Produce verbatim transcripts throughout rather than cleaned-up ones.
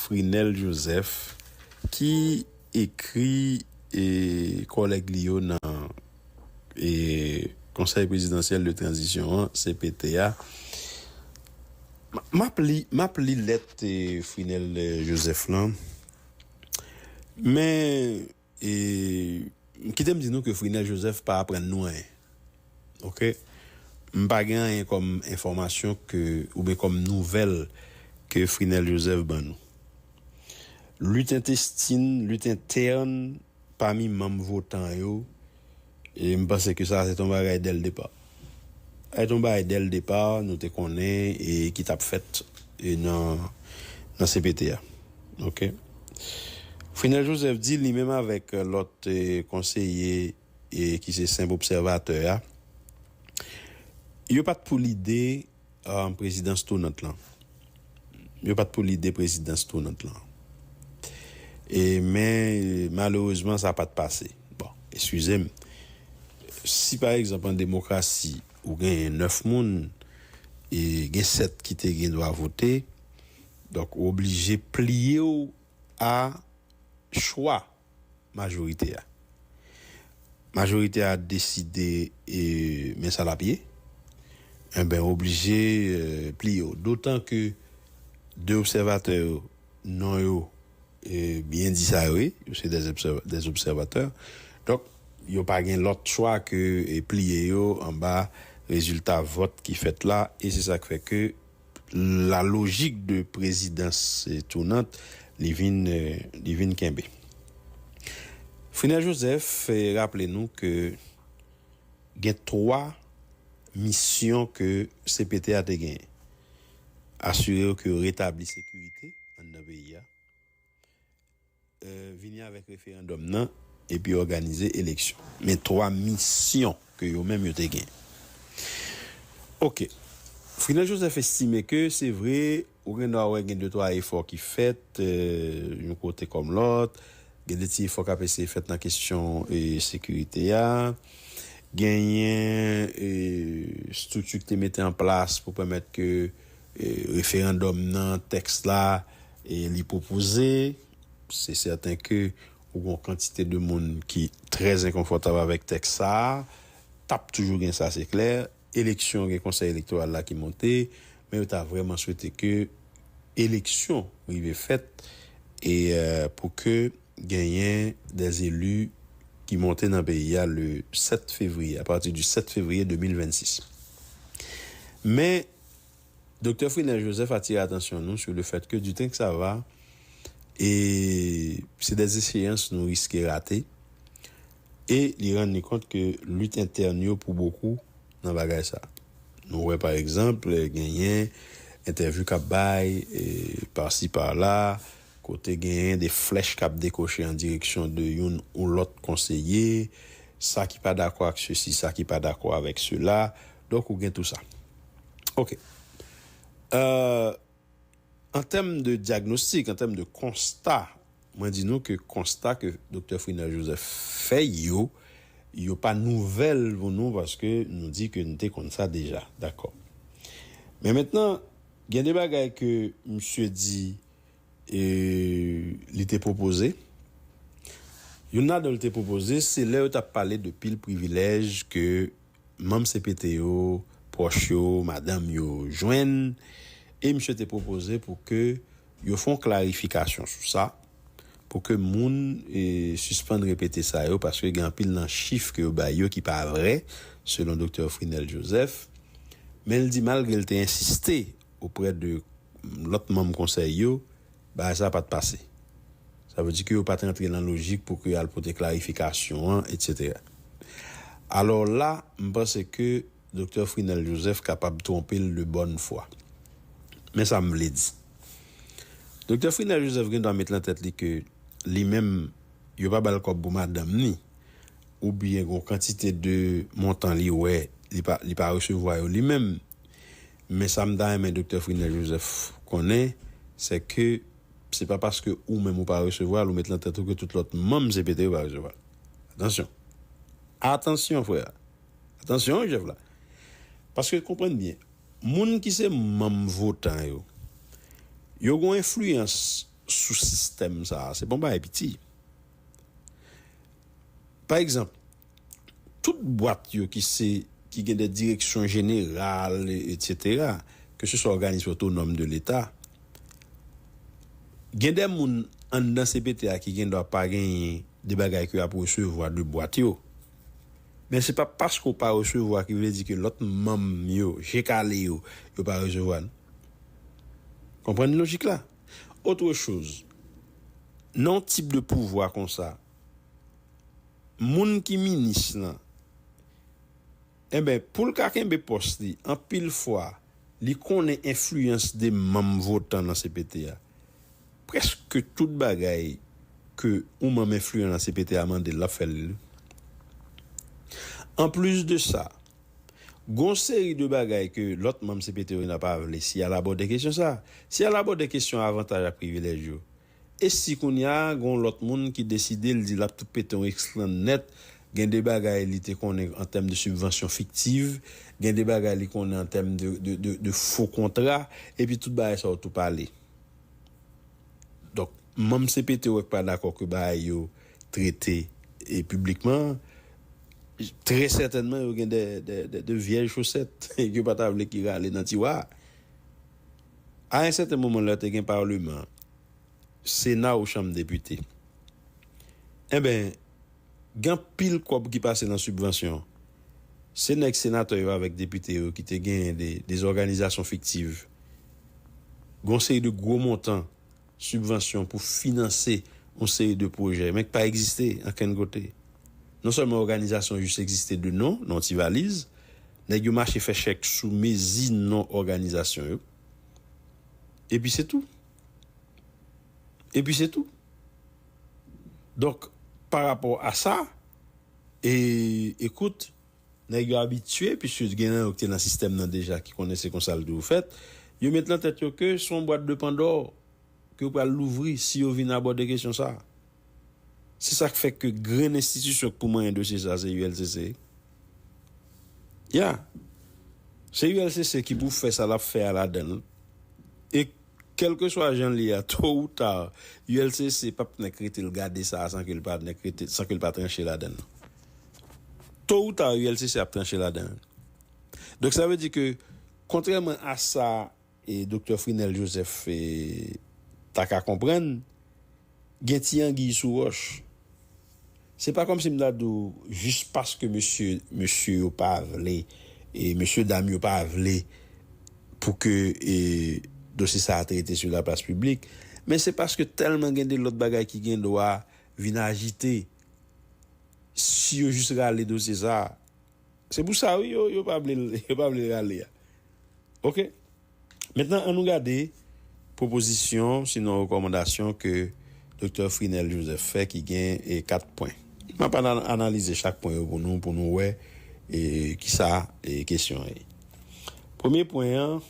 Frinel Joseph, ki ekri e, kòlèg li yo nan e, Konsèy Prezidansyèl de Tranzisyon an, C P T, a. M ap li, m ap li lèt e, Frinel e, Joseph lan. Men, e, kite m di nou ke Frinel Joseph pa aprann nou anyen. Oke? M pa gen anyen kòm enfòmasyon ke, oubyen kòm nouvèl ke Frinel Joseph ban nou. Lit entestin, lit entèn pami manm votan yo, e m panse ke sa se t yon bagay dè l depa. Sa se t yon bagay dè l depa, nou te konnen e ki t ap fèt e nan, nan C P T a. Oke? Frinel Joseph di li menm avèk lòt e, konseye e, ki se senp obsèvatè a, yo pa t pou lide a, prezidans tounant lan. Yo pa t pou lide prezidans tounant lan. E, men, malerezman, sa pa t pase. Bon, eskize m. Si, pa egzanp, an demokrasi, ou genyen nèf moun, e gen sèt ki te gen dwa vote, donk, ou oblije pliye w a chwa majorite a. Majorite a deside e, men sa l ap ye, enben, oblije e, pliye w. Dotan ke de obsèvatè yo, non yo e, byen di sa yo ye, yo se des obsèv-, des obsèvatè. Donk, yo pa gen lòt chwa ke e, pliye yo anba rezilta vòt ki fèt la, e se sa k fè ke la lojik de prezidans e, tounant, li vin, e, li vin kenbe. Frinel Joseph e, raple nou ke gen twa misyon ke C P T a te genyen. Asire yo ke yo retabli sekirite anndan peyi a, e, vini avèk referandòm nan, epi òganize eleksyon. Men twa misyon ke yo menm yo te gen. Oke. Frinel Joseph estime ke se vre, ou gen dwa wè gen de twa efò ki fèt, e, yon kote kòm lòt, gen de ti efò k ap eseye fèt nan kesyon e, sekirite a, genyen e, estrikti ki te mete an plas pou pèmèt ke e, referandòm nan, tèks la, e, li pwopoze, se sèten ke ou gen yon kantite de moun ki trè enkonfòtab avèk tèks sa a, t ap toujou gen sa, se klè. Eleksyon, gen konsèy elektoral la ki monte, men yo ta vrèman swete ke eleksyon rive fèt e, e, pou ke genyen des élus ki monte nan peyi a le sèt fevriye, à partir du sept février deux mille vingt-six. Men, Doktè Frinel Joseph atire atansyon nou sur le fait que du temps que ça va, e se des échéances nou riske rate, e li rann li kont ke lit entèn yo pou bokou nan bagay sa. Nou wè, pa egzanp, genyen entèvyou k ap bay, e, pasi pala, kote genyen de flèch k ap dekoche an direksyon de youn ou lòt konseye, sa ki pa dakò ak sesi, sa ki pa dakò avèk sela. Donk, ou gen tou sa. Oke. Euh, an tèm de dyagnostik, an tèm de konsta, mwen di nou ke konsta ke Doktè Frinel Joseph fè yo, yo pa nouvèl pou nou paske nou di ke nou te konn sa deja. Dakò. Men mentnan, gen de bagay ke misye di e li te pwopoze. Youn ladan l te pwopoze, se lè yo t ap pale de pil privilèj ke manm C P T yo, pwòch yo, madanm yo jwenn, e misye te pwopoze pou ke yo fè yon klarifikasyon sou sa, pou ke moun e, sispann repete sa yo, paske gen anpil nan chif ke yo bay yo ki pa vrè, selon Doktè Frinel Joseph. Men l di, malgre l te ensiste oprè de lòt manm konsèy yo, bagay sa pa t pase. Sa vle di ke yo pa t rantre nan lojik pou ke al pote klarifikasyon an, etsetera. Alò la, m panse ke Doktè Frinel Joseph kapab twonpe l de bòn fwa. Men sa m vle di. Doktè Frinel Joseph gen dwa met nan tèt li ke li menm, yo pa ba l kòb pou madanm ni, oubyen gen yon kantite de montan li wè, li pa, li pa resevwa yo li menm. Men sa m ta renmen Doktè Frinel Joseph konnen, se ke se pa paske ou menm ou pa resevwa l, ou met nan tèt ou ke tout lòt manm C P T yo pa resevwa l. Atansyon. Atansyon, frè. Atansyon, wi, Jèf la. Paske, konprann byen, moun ki se manm votan yo, yo gen yon enfliyans sou sistèm sa a. Se pa yon bagay piti. Pa egzanp, tout bwat yo ki se, ki gen de direksyon jeneral, etsetera, ke se swa òganis otonòm de Leta, gen de moun anndan C P T a ki gen dwa pa genyen de bagay ke y ap resevwa de bwat yo. Men se pa paske w pa resevwa ki vle di ke lòt manm yo, je kale yo, yo pa resevwa, non. Konprann lojik la? Otre choz, nan yon tip de pouvwa konsa, moun ki minis lan, enben, pou l ka kenbe pòs li, anpil fwa, li konnen enfliyans de manm votan nan C P T a. Prèske tout bagay ke yon manm enfliyan nan C P T a mande l, l ap fè l. Anplis de sa, gon seri de bagay ke lòt manm C P T yo pa vle, si y al abòde kesyon sa. Si y al abòde kesyon avantaj ak privilèj yo, e si kounye a, gon lòt moun ki deside, l di l ap tou pete yon eskann nèt, gen de bagay li te konnen an tèm de sibvansyon fiktiv, gen de bagay li konnen an tèm de, de, de, de fo kontra, epi tout bagay sa yo tou pale. Donk, manm C P T yo k pa dakò ke bagay yo trete e piblikman, trè sètènman, yo gen de, de, de, de vyèj chosèt ke yo pa ta vle ki rale nan tiwa a. A yon sèten moman, lè te gen palman, Sena ou Chanm Depite, enben, gen anpil kòb ki pase nan sibvansyon. Se nèg senatè yo avèk depite yo ki te genyen de, de òganizasyon fiktiv. Gon seri de gwo montan sibvansyon pou finanse yon seri de pwojè, men k pa egziste ankenn kote. Non sèlman òganizasyon jis egziste de non, nan yon ti valiz, nèg yo mache fè chèk sou mezi non òganizasyon yo. Epi se tou. Epi se tou. Donk, pa rapò a sa, e, ekout, nèg yo abitye, piske gen nan yo ki te nan sistèm nan deja, ki konnen se konsa l dwe fèt, yo met nan tèt yo ke se yon bwat de pandò ke yo pral louvri si yo vin abòde kesyon sa a. Se sa k fè ke grenn enstitisyon k pou manyen dosye sa a, se U L C C. Ya. Se U L C C ki pou fè sa l ap fè a ladan l. E kèlkeswa jan l ye a, to ou ta, U L C C p ap nèk rete l gade sa a san ke l pa nèk rete, san ke l pa tranche ladan l. To ou ta, U L C C ap tranche ladan l. Donk, sa vle di ke, kontrèman a sa e Doktè Frinel Joseph, e, ta ka konprann, gen ti angiy sou wòch. Se pa kòmsi m ta di w jis paske mesye, mesye yo pa vle, e mesye dam yo pa vle pou ke, e, dosye sa a trete sou laplas piblik, men se paske tèlman gen de lòt bagay ki gen dwa vin ajite si yo jis rale dosye sa a. Se pou sa, wi, yo, yo pa vle, yo pa vle rale a. Oke? Mentnan, ann nou gade pwopozisyon, sinon rekòmandasyon ke Doktè Frinel Joseph fè ki gen, e, kat pwen. M ap ana-, analize chak pwen yo pou nou, pou nou wè, e, kisa, e, kesyon an ye. Premye pwen an,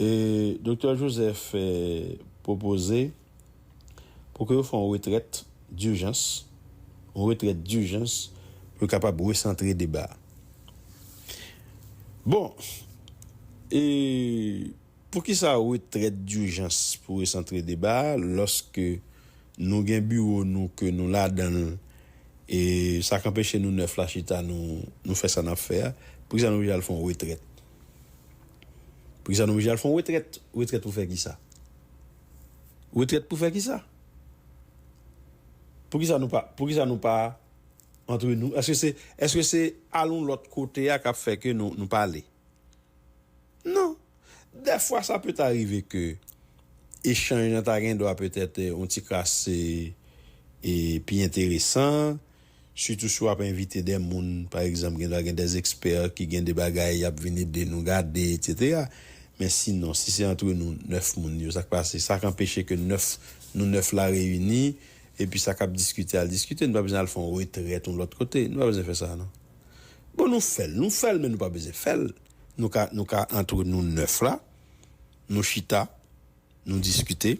e, Doktè Joseph, e, pwopoze pou ke yo fè yon retrèt dijans, yon retrèt dijans pou yo kapab resantre deba a. Bon, e poukisa retrèt dijans pou resantre deba a, lòske nou gen biwo nou ke nou ladan l, e sa k anpeche nou nèf la chita, nou, nou fè sa n ap fè a, poukisa nou oblije al fè yon retrèt? Poukisa nou oblije al fè yon retrèt? Retrèt pou fè kisa? Retrèt pou fè kisa? Poukisa nou pa, poukisa nou pa antre nou? Èske se, èske se al yon lòt kote a k ap fè ke nou, nou pale? Non. Dèfwa, sa pèt arive ke echanj nan ta gen dwa petèt, e, yon ti kras, e, e, pi enteresan, sitou si w ap envite de moun, pa egzanp, gen dwa gen de ekspè ki gen de bagay y ap vin ede nou gade, etsetera. Men sinon, si se antre nou nèf moun yo, sa k pase? Sa k anpeche ke nèf, nou nèf la reyini, epi sa k ap diskite al diskite, nou pa bezwen al fè yon retrèt yon lòt kote. Nou pa bezwen fè sa, non. Bon, nou fè l, nou fè l, men nou pa bezwen fè l. Nou ka, nou ka antre nou nèf la, nou chita, nou diskite,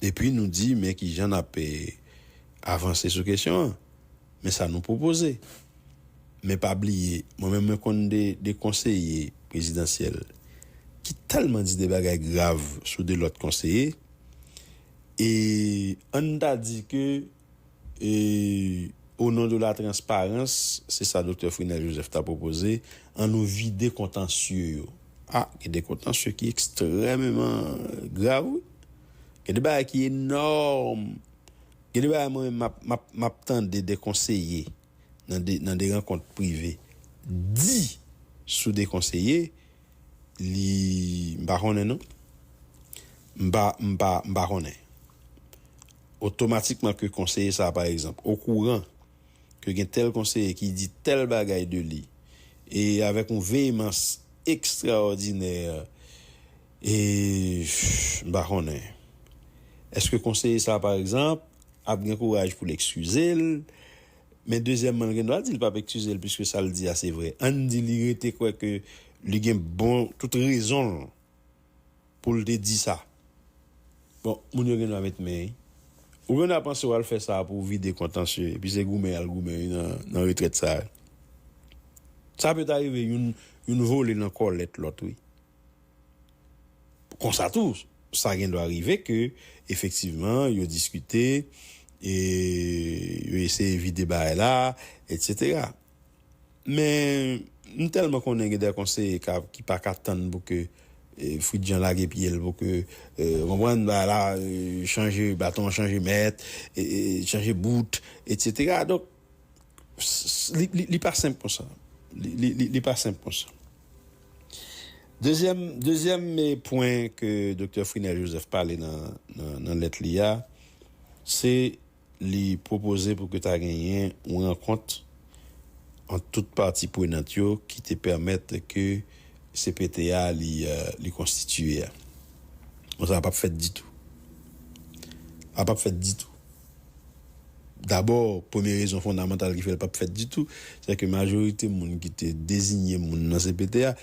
epi nou di, men kijan n ap, e, avanse sou kesyon an. Men sa nou pwopoze. Men pa bliye, mwen menm mwen konn de, de konseye prezidansyèl ki tèlman di de bagay grav sou de lòt konseye, E ann ta di ke, e, o non de la transparans, se sa Doktè Frinel Joseph ta pwopoze, ann nou vide kontansye yo. A, gen de kontansye ki ekstrèmeman grav, wi. Gen de bagay ki enòm. Gen de bagay mwen menm m ap, m ap, m ap tande de konseye nan de, nan de rankont prive di sou de konseye, li, m pa konnen non. M pa, m pa, m pa konnen. Otomatikman ke konseye sa, pa egzanp, okouran ke gen tèl konseye ki di tèl bagay de li, e avèk yon veyemans ekstraòdinè, e, m pa konnen. Èske konseye sa, pa egzanp, ap gen kouraj pou l ekskize l? Men dezyèmman, l gen dwa di l p ap ekskize l, piske sa l di a se vre. Ann di li rete kwè ke li gen bon, tout rezon l pou l te di sa. Bon, moun yo gen dwa met men, wi. Ou gen dwa panse w al fè sa pou w vide kontansye, epi se goumen y al goumen, wi, nan, nan retrèt sa a. Sa pèt arive youn, youn vole nan kòlèt lòt, wi. Konsa tou, sa gen dwa rive ke, efektivman, yo diskite, e yo eseye vide bagay la, etsetera. Men, m tèlman konnen gen de konseye ka, ki pa ka tann pou ke, e, Fritz Jean lage pye l, pou ke, e, konprann, bagay la, e, chanje, baton an chanje mèt, e, e, chanje bout, etsetera. Donk, s-, s-, li, li, li pa senp konsa. Li, li, li, li pa senp konsa. Dezyèm, dezyèm, e, pwen ke Doktè Frinel Joseph pale nan, nan, nan lèt li a, se li pwopoze pou ke ta genyen yon rankont ant tout pati prenant yo ki te pèmèt ke C P T a li, e, li konstitiye a. Bon, sa p ap fèt ditou. Sa p ap fèt ditou. Dabò, premye rezon fondamantal ki fè l p ap fèt ditou, se ke majorite moun ki te deziye moun nan C P T a,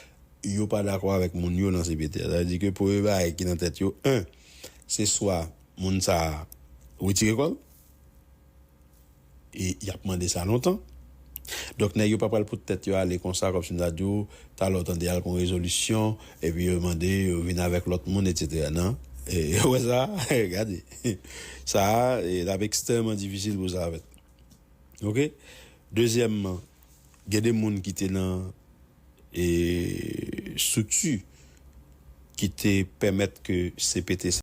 yo pa dakò avèk moun yo nan C P T a. Sa vle di ke premye bagay ki nan tèt yo, en, se swa moun sa a retire kò l, e y ap mande sa lontan. Donk, nèg yo pa pral pote tèt yo ale konsa, kòmsi m ta di w, talè w tande y al pran rezolisyon, epi yo mande yo vin avèk lòt moun, etsetera. Non. E, ou wè sa? Gade. Sa a, e, l ap ekstrèmman difisil pou sa fèt. Oke? Dezyèmman, gen de moun ki te nan, e, estrikti ki te pèmèt ke C P T